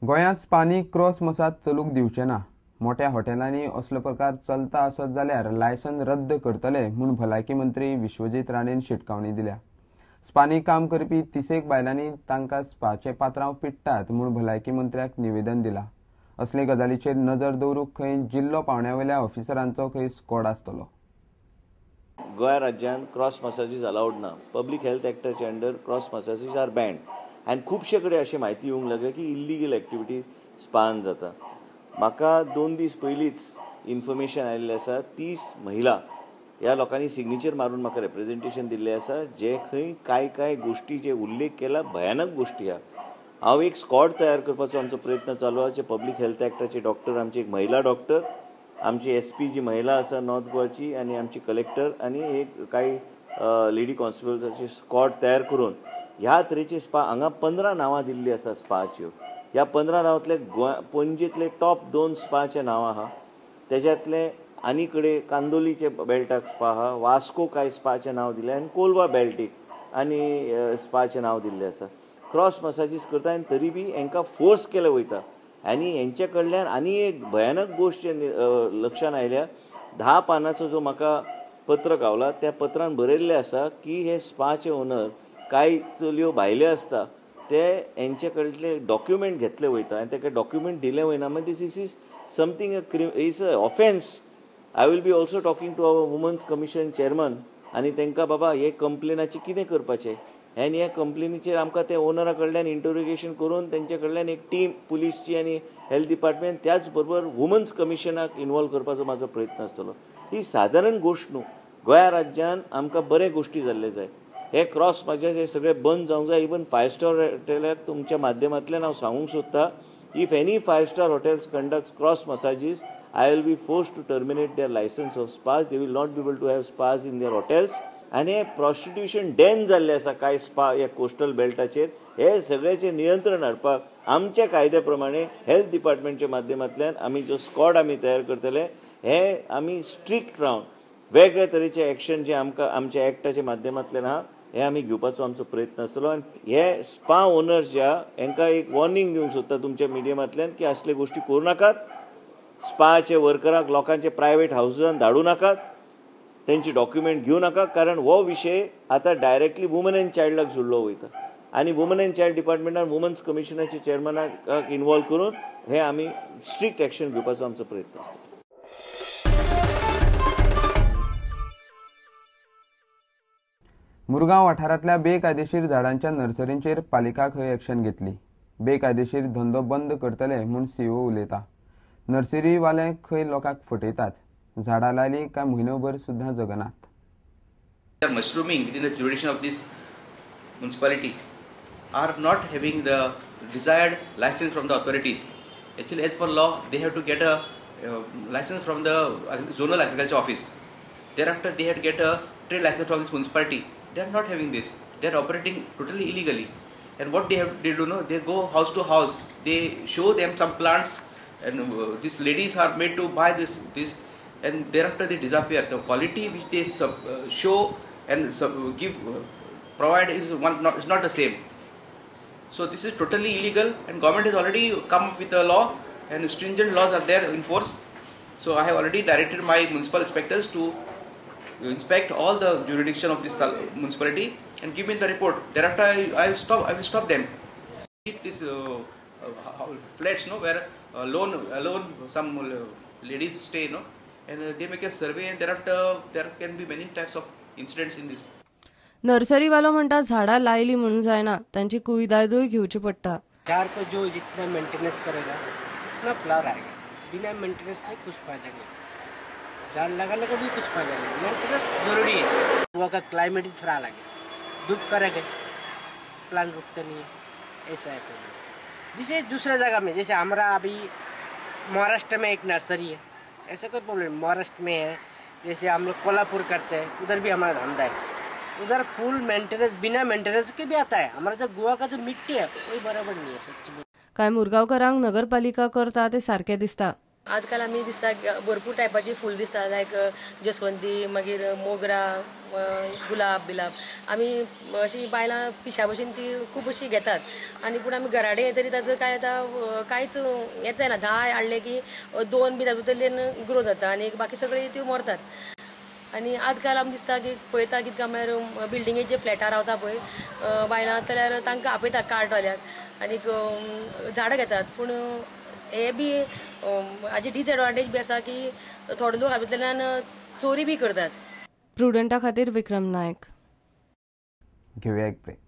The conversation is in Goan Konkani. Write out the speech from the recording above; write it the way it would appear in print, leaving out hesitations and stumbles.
गोंयांत स्पानी क्रॉस मसाज चलूंक दिवचे ना. मोठ्या हॉटेलांनी असलो प्रकार चलता आसत जाल्यार लायसन रद्द करतले म्हूण भलायकी मंत्री विश्वजीत राणेन शिटकावणी दिल्या. स्पानी काम करपी 30 बायलांनी तांकां स्पाचे पात्रांव पिडटात म्हूण भलायकी मंत्र्याक निवेदन दिला. असले गजालीचेर नजर दवरूंक खंय जिल्लो पावंड्यावेल्या ऑफिसरांचो खंय स्कॉड आसतलो. गोंय राज्यान क्रॉस मसाजीस अलावड ना. पब्लीक हेल्थ एक्टाच्या under cross massages are banned. आनी खुबशे कडेन अशी म्हायती येवंक लागल्या की इल्लिगल एक्टिविटीज स्पान जाता. म्हाका 2 दीस पयलींच इन्फॉर्मेशन आयिल्लें आसा, 30 महिला ह्या लोकांनी सिग्नेचर मारून म्हाका रेप्रेजेंटेशन दिल्लें आसा, जे खंय कांय कांय गोश्टी जे उल्लेख केला भयानक गोश्टी आहा. हांव एक स्कॉड तयार करपाचो आमचो प्रयत्न चालू आसा. जे पब्लीक हेल्थ एक्टाचे डॉक्टर, आमची एक महिला डॉक्टर, आमची एस पी जी महिला आसा नॉर्थ गोवाची, आनी आमची कलेक्टर आनी एक कांय लेडी कॉन्स्टेबल्साचे स्कॉड तयार करून ह्या तरेचे स्पा हांगा 15 नांवां दिल्लीं आसा स्पाच्यो. ह्या 15 नांवांतले गोंय पणजेंतले टॉप 2 स्पाचे नांवां आहा. तेज्यांतले आनी कडेन कांदोलीचे बेल्टाक स्पा आहा, वास्को कांय स्पाचें नांव दिलें आनी कोलवा बेल्टीक आनी स्पाचें नांव दिल्लें आसा. क्रॉस मसाजीस करता आनी तरी बी हेंकां फोर्स केले वयता. आनी हेंच्या कडल्यान आनी एक भयानक गोश्ट लक्षान आयल्या, 10 पानाचो जो म्हाका पत्र गावला त्या पत्रान बरयल्लें आसा की हे स्पाचे ओनर कांय चलयो भायल्यो आसता ते हेंचे कडले डॉक्युमेंट घेतले वयता आनी ताका डॉक्युमेंट दिले वयना. मागीर this is something a is a offence. I will be also talking to our women's commission chairman आनी तांकां बाबा हे कंप्लेनाचें कितें करपाचें आनी ह्या कंप्लेनीचेर आमकां ते ओनरा कडल्यान इंटरोगेशन करून तेंचे कडल्यान एक टीम पुलिसची आनी हेल्थ डिपार्टमेंट त्याच बरोबर वुमन्स कमिशनाक इनवॉल्व करपाचो म्हाजो प्रयत्न आसतलो. ही सादारण गोश्ट न्हू. गोंया राज्यान आमकां बरे गोश्टी जाल्ले जाय. हे क्रॉस मसाज हे सगळे बंद जावंक जाय. इवन 5 स्टार हॉटेलाक तुमच्या माध्यमांतल्यान हांव सांगूंक सोदता, if any 5 star hotels conducts cross massages, I will be forced to terminate their licence of spas. They will not be able to have spas in their hotels. आनी हे प्रॉस्टिट्यूशन डेन जाल्लें आसा कांय स्पा ह्या कोस्टल बेल्टाचेर. हे सगळ्याचें नियंत्रण हाडपाक आमच्या कायद्या प्रमाणे हेल्थ डिपार्टमेंटच्या माध्यमांतल्यान आमी जो स्कॉड आमी तयार करतले हे आमी स्ट्रिक्ट रावन वेगळे तरेचे एक्शन जे आमकां आमच्या एक्टाच्या माध्यमांतल्यान आहा हे आमी घेवपाचो आमचो प्रयत्न आसतलो. आनी हे स्पा ओनर्स जे आहा हेंकां एक वॉर्निंग दिवंक सोदता तुमच्या मिडियमांतल्यान की असले गोश्टी करूं नाकात. स्पाचे वर्कराक लोकांचे प्रायवेट हावजान धाडूं नाकात, तेंचे डॉक्युमेंट घेवं नाका, कारण हो विशय आतां डायरेक्टली वुमन एंड चायल्डाक जुळ्ळो वयता आनी वुमन एंड चायल्ड डिपार्टमेंटान वुमन्स कमिशनाचे चेअरमॅनाक इनवॉल्व करून हे आमी स्ट्रिक्ट एक्शन घेवपाचो आमचो प्रयत्न आसता. मुरगांव वाठारांतल्या बेकायदेशीर झाडांच्या नर्सरींचेर पालिका खंय एक्शन घेतली. बेकायदेशीर धंदो बंद करतले म्हूण सीईओ उलयता. नर्सरीवाले खंय लोकांक फटयतात. झाडां लायली काय म्हयनोभर सुद्दां जगनात. Mushrooming within the jurisdiction of this municipality are not having the desired license from the authorities. Actually, as per law, they have to get a license from the zonal agriculture office. Thereafter, they have to get a trade license from this municipality. They are not having this. They are operating totally illegally. And what they have, they do know, they go house to house. They show them some plants, and these ladies are made to buy this, and thereafter they disappear. The quality which they show and give, provide is one not, is not the same. So this is totally illegal, and government has already come up with a law, and stringent laws are there in force. So I have already directed my municipal inspectors to inspect all the jurisdiction of this municipality and give me the report. Thereafter, I will stop them. This flats, no, where alone some ladies stay, no, and they make a survey, and thereafter there can be many types of incidents in this. नर्सरीवालो म्हणटा झाडां लायली म्हणून जायना, तांची कुयदादूय घेवची पडटा. झाड को जो जितना मेंटेनेंस करेगा उतना फ्लावर आएगा, बिना मेंटेनेंस के कुछ फायदा नहीं. झाड़ लगाने का भी कुछ फायदा नहीं, मेंटेनेंस जरूरी है. गोवा का क्लाइमेट ही थोड़ा अलग है, धूप करेगा प्लांट रुकते नहीं है, ऐसा है प्रॉब्लम. जैसे दूसरा जगह में, जैसे हमारा अभी महाराष्ट्र में एक नर्सरी है, ऐसा कोई प्रॉब्लम महाराष्ट्र में है. जैसे हम लोग कोल्हापुर करते हैं, उधर भी हमारा धंधा है, उधर फुल मेंटेनेंस बिना मेंटेनेंस के भी आता है. हमारा जो गोवा का जो मिट्टी है वही बराबर नहीं है. सच्ची. कांय मुरगांवकारांक नगरपालिका करता ते सारकें दिसता. आजकाल आमी दिसता भरपूर टायपाची फूल दिसता, लायक जसवंती, मागीर मोगरा, गुलाब बिलाब. आमी अशी बायलां पिशा भशेन ती खूब अशी घेतात आनी पूण आमी घराडे तरी ताजो कांय आतां कांयच हें जायना. 10 हाडले की 2 बी तातूंतल्यान ग्रो जाता आनी बाकी सगळीं त्यो मरतात. आनी आजकाल आमी दिसता की पळयता कितें म्हळ्यार बिल्डिंगेचे फ्लॅटार रावता पळय बायलां, जाल्यार तांकां आपयता कार्टवाल्याक आनीक झाडां घेतात. पूण हे बी हाजी डिसएडवांटेज बी आसा की थोडे लोक हातूंतल्यान चोरी बी करतात. प्रुडंटा खातीर विक्रम नायक. घेवया एक ब्रेक.